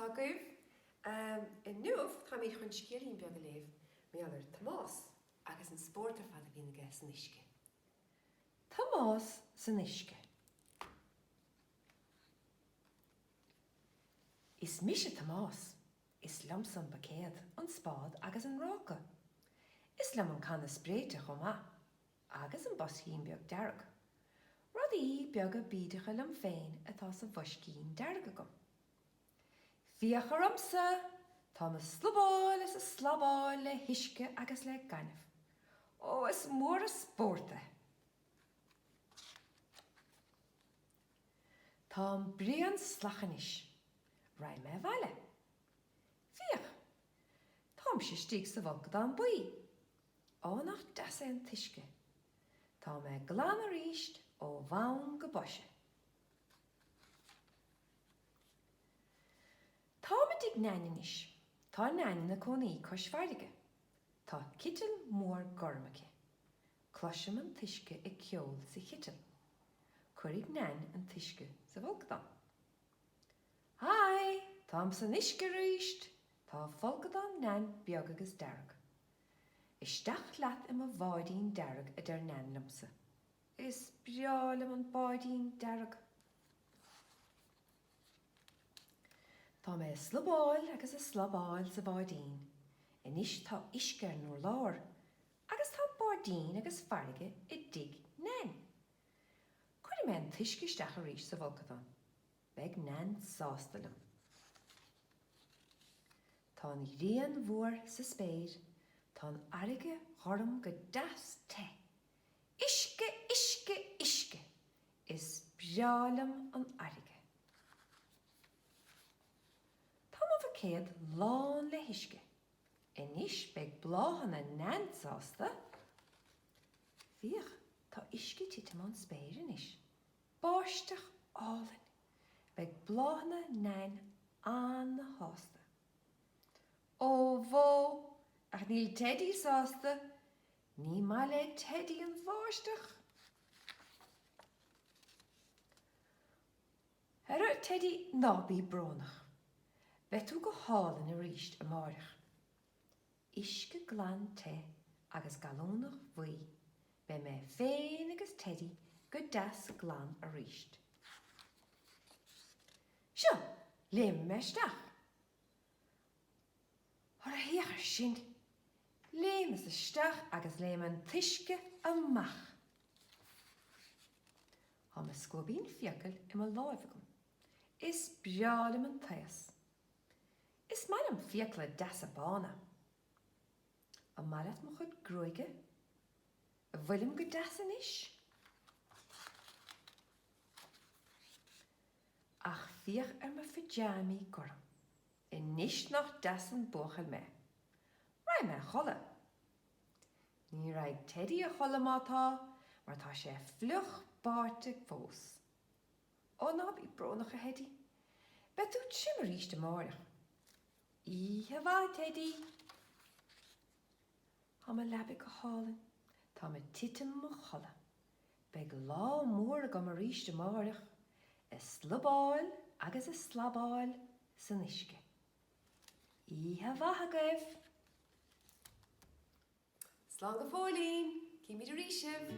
atá agaibh? Inniu táimid chun scéilín beag a léamh mar gheall ar Tomás agus an spórt ar fad a bhíonn aige san uisce. Tomás san uisce. Is mise Tomás. Is liomsa an buicéad, an spád agus an ráca. Is liom an canna spréite chomh maith. Agus an boiscín beag dearg. Rudaí beaga bídeacha liom féin atá sa bhoiscín dearg agam. Féach ormsa! Táim ag slubáil is ag slabáil le huisce agus le gaineamh. Ó, is mór an spórt é! Táim bréan salach anois. Raghaidh mé abhaile. Féach! Táimse istigh sa bhfolcadán buí. Ó, nach deas é an t-uisce! Tá mé glan arís ó bhonn go boise. Táim i dtigh Neain anois. Tá Neain ina cónaí cois farraige. Tá citeal mór gorm aici. Cloisim an t-uisce ag ceol sa chiteal. Cuirfidh Neain an t-uisce sa bhfolcadán. Haigh! Táim san uisce arís! Tá folcadán Neain beag agus dearg. Isteach leat i mo bháidín dearg a deir Neain liomsa. Is breá liom an báidín dearg. Tá mé ag slubáil agus ag slabáil sa bháidín. Anois tá uisce ar an urlár agus tá báidín agus farraige i dtigh Neain. Cuirfidh mé an t-uisce isteach arís sa bhfolcadán. Beidh Neain sásta liom. Tá an ghrian mhór sa spéir, tá an fharraige ghorm go deas te. Uisce, uisce, uisce! Is breá liom an fharraige. Tá mo bhuicéad lán le huisce. Anois beidh bláthanna Neain sásta. Féach, tá uisce ag titim ón spéir anois. Báisteach álainn! Beidh bláthanna Neain an-shásta. Ó bhó! Ach níl Teidí sásta! Ní maith le Teidí an bháisteach! Ara, a Teidí, ná bí brónach. Beidh tú go hálainn arís amáireach. Uisce glan te agus gallúnach bhuí, beidh mé féin agus Teidí go deas glan arís. Seo, léimfidh mé isteach. Ara féach ar sin! Léimeas isteach agus léim an t-uisce amach. Tá mo scuaibín fiacal i mo láimh agam. Is breá liom an taos. Is maith liom fiacla deasa bána. An maith leat mo chuid gruaige? An bhfuilim go deas anois? Ach féach ar mo phajámaí gorm. Anois nach deas an buachaill mé. Raghaidh mé a chodladh. Ní raghaidh Teidí a chodladh má tá, mar tá sé fliuch báite fós. Ó ná bí brónach a Theidí. Beidh tú tirim arís amáireach. Oíche mhaith a Theidí. Tá mo leabaidh go hálainn. Táim ag titim mo chodladh. Beidh lá mór agam arís amáireach, ag slubáil agus ag slabáil san uisce. Oíche mhaith agaibh! Slán go fóillín! Cífimid arís sibh!